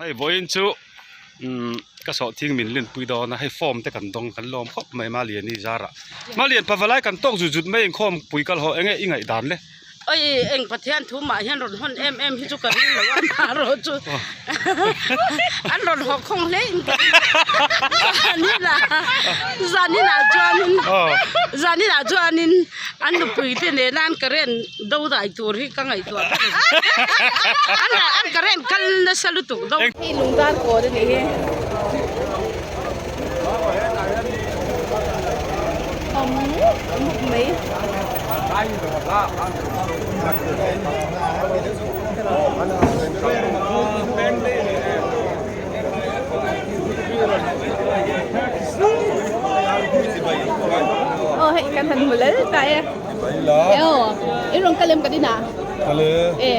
Hei vawiin chu umm ka sawhthing min linpui dawn a hei form te kan dawng kan lawm khawp mai Maliani zarah Malian pavalai kan tawk zut zut mai inkhawm pui kal haw enge i ngaih dan le. Oi eng Pathian thu mah hian rawn hawn em em hi chu ka ring lo a marawh chu an rawn haw khawng hle in ka ring zaninah zaninah chuanin zaninah chuanin an nupui te nena an current do dai tur hi ka ngaihtuah ber a ni an current kal nasa lutuk do. Hei lungdar kawn a nih hi. Awm mup mup mai. Aw hei kan han hmu lel ta e. Aw i rawn kal em ka din a? Kal e.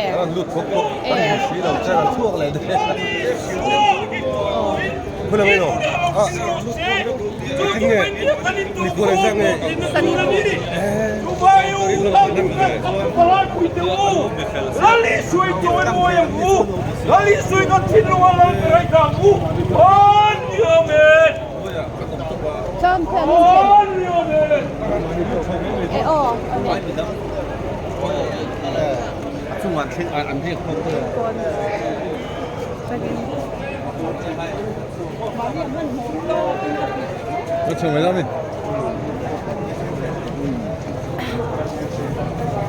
Kan han lut khawp khawp kan hmu si lo che kan chhuak leh daih. Hmun ang emaw ah engtin nge mikhual engzat nge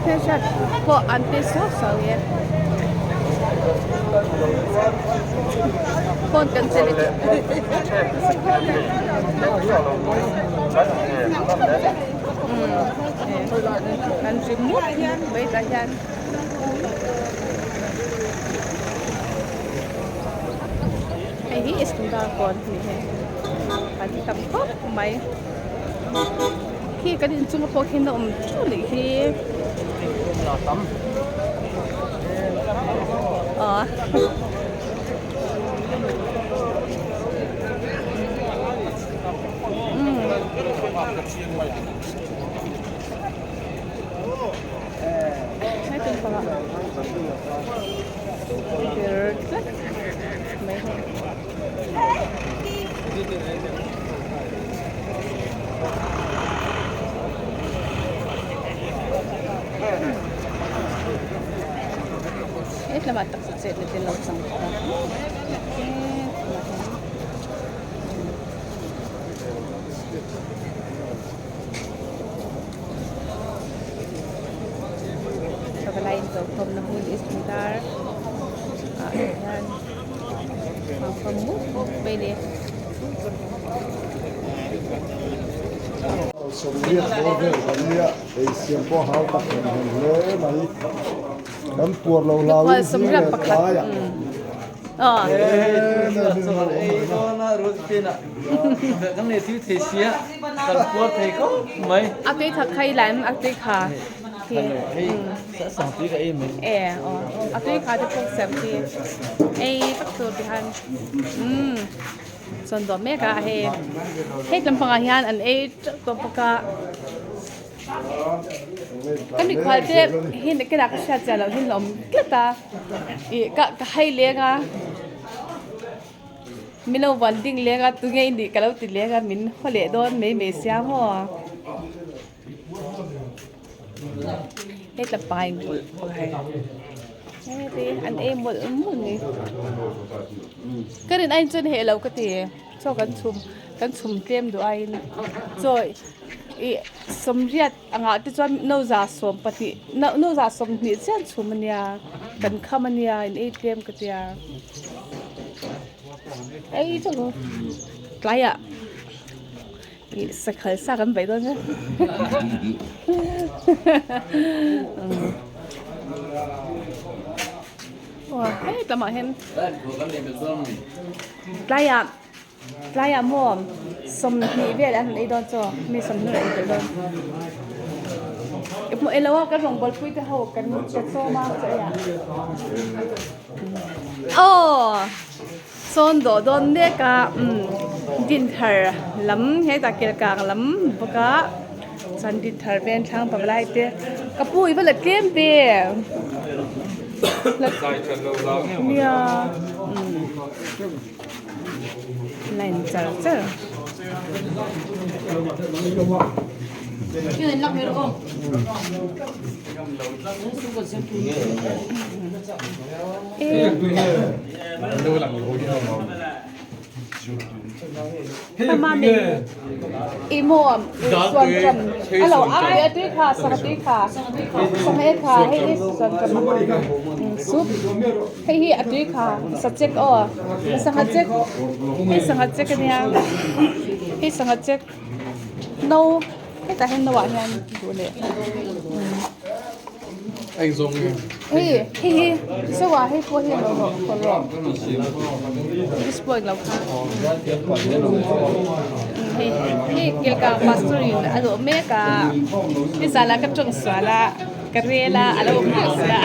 Hmeichhia pawh an ti suau suau e phone kan che leh kan ri mup mai tah hian. Hei hi Iskandar kawn a ni hei an tam khawp mai khi kan inchung pawh khian a awm teuh anih hi aw hei tumpangah ber tlat mai hei. Hetlamah taksa chet na te lo chang bawk a hetlai hian. Pavalai inkalkhawmna hmun Iskandar ah hian a awm mup mup mai a ni. Sawmriat bawr vel kan nia eisiam pawh hau tak hem hem hle mai kan puar lo hlauin zing leh tlaiah A tui thak kha i laim a tui kha khi e aw a tui kha te pawh siam khi ei vak tur ti khan umm chuan dawm mek a hei hei lampangah hian an ei teuh tawh bawk a. Ka mikhual te hi nakinah ka hriat chiah loh hi an awm tlat a ih ka ka hai leng a min lo vuan ding leng a tunge i nih ka lo ti leng a min haw leh dawn mai mai sia maw hetla pa in pawlh bawk a hei heti an ei mawlh mawlh mai ka rin aiin chuan heh lo ka ti chaw kan chhum kan chhum tlem duh aiin chaw. Ih sawmriat angah te chuan no za 12 no za 20 chiah an chhum ania kan kham ania in ei tlem ka tia ei chu tlaiah ih sakhal sa kan bei dawn a hei lamah hian tlaiah. Tlaiah maw 20 vel an rawn ei dawn chaw mi 20 an ei tel dawn i hmuh elo a kan rawngbawlpui te ho kan ka sawm a chaw eiah aw sawn dawh dawn mek a umm dinthar lam hetah kelkang lam bawk a chuan dinthar vel thlang pavalai te ka pu i va la tlem ve nia. Line char char. Hei hi a tui kha sachek aw sangha chek hei sangha chek ania hei sangha chek no hetah hian no ah hian duh leh hei hei hi so ah hei pawh hi a lo rawh kawr rawh display lo kha hei hei kelkang pastor in a lawh mek a nizan ah ka tawng sual a. Ka rel a, a lo awm rih sia.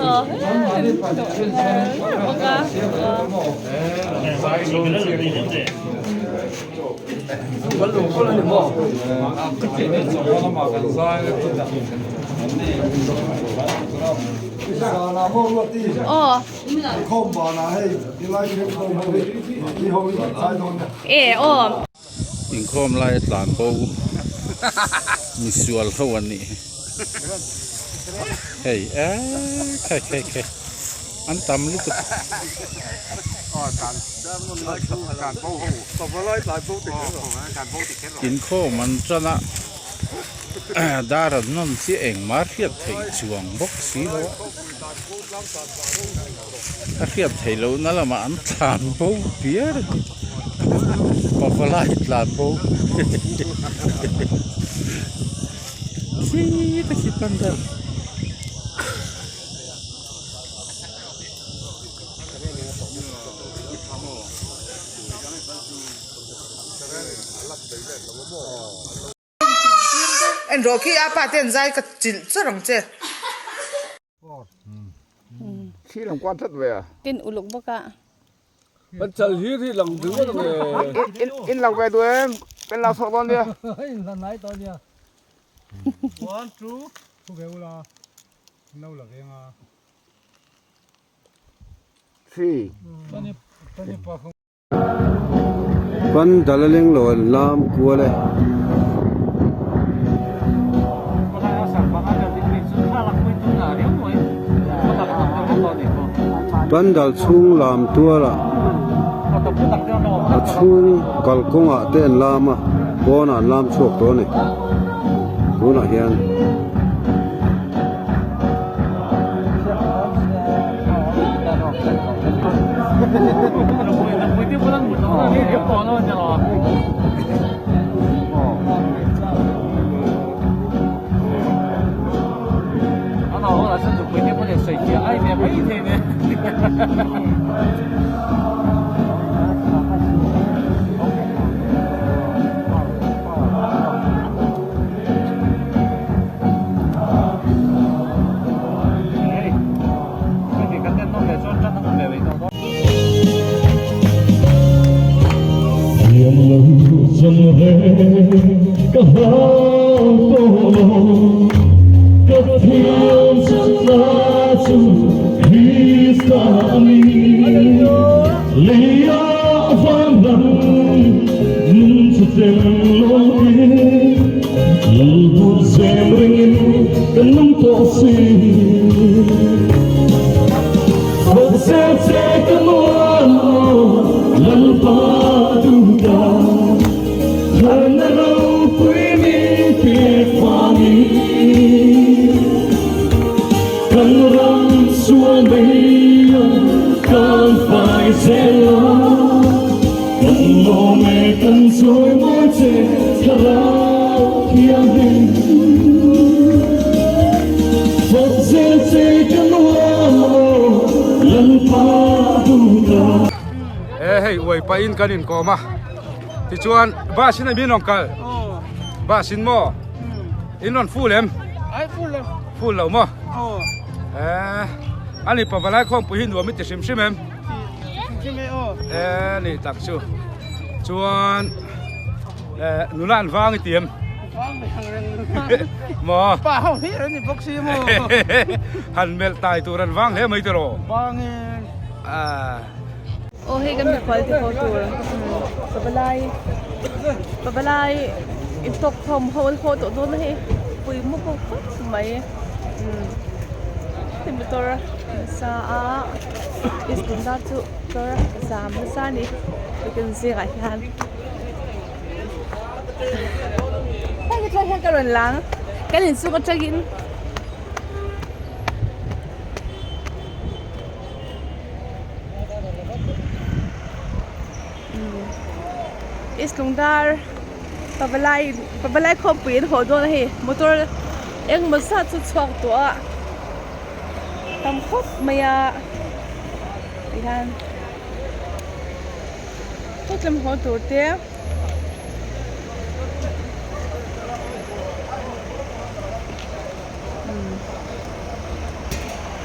Aw. E aw. Inkhawm lai a tlan bo misual ho an nih hi hei eee khai khai khai an tam lutuk. Inkhawm an tan a dar an nawn chiah engmah hriat theih chuang bawk si lo a a hriat theih loh na lamah an tlan bo piar a ni pavalai tlan bo khi te khi pandal. En rawh khi a pa te an zai ka chilh char ang che. Tin uluk bawk a. Pandal a leng lo an lam kual e. Pandal chhung lam tualah a chhung kalkawngah te an lam a pawnah an lam chhuak tawh a ni tunah hian. E hei uai pahin kan inkawm a tichuan bus in a min rawn kal bus in maw in rawn full em full lo maw e ani pavalai khawmpui hi nuam i ti hrim hrim em e ni tak chu chuan nula an vang i ti em. Maw? Pa ho hlir an ni bawk si maw? Han melh tai tur an vang hle mai tiraw? Vang e. Ah. Aw hei kan mikhual ti haw tur pavalai pavalai intawk khawm ho an haw tawh dawn a hei pui maw pawh khawp mai hei motor nasa a iskundar chu motor a zam nasa a ni tukin zingah hian heng hi hian ka rawn lang kan inchhung atangin. East Lungdar pavalai pavalai khawmpui an haw dawn a hei motor engemaw zat chu chhuak tawh a tam khawp mai a tihian hawtlam haw tur te.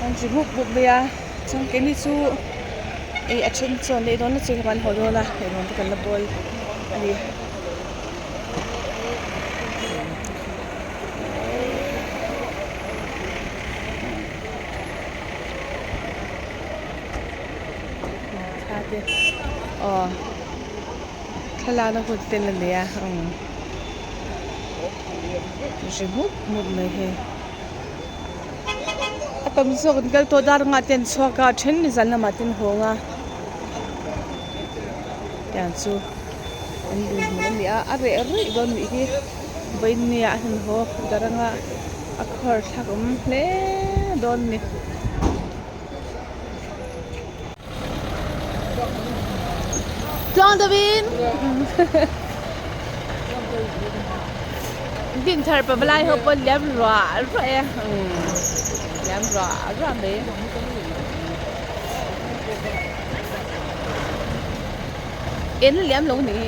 An ri mup mup mai a chuan keini chu ih a then chuan ei dawn na chu kan haw dawn a ei dawn te kan la bawl a ni. Thla te aw thlalakna hun te la nei a umm. Ri mup mup mai hei a tam zawk an kal tawh dar anga te an chhuak a then zan lamah te an hawng a tiang chu an dinhmun a ni a a reh ruih dawn nih hi vawinia a hnathawh dar anga a khawr thlak awm hle dawn a ni. Tluang deuhin Dinthar pavalai ho pawh liam ruah ruah e liam ruah ruah mai. En liam lo ni.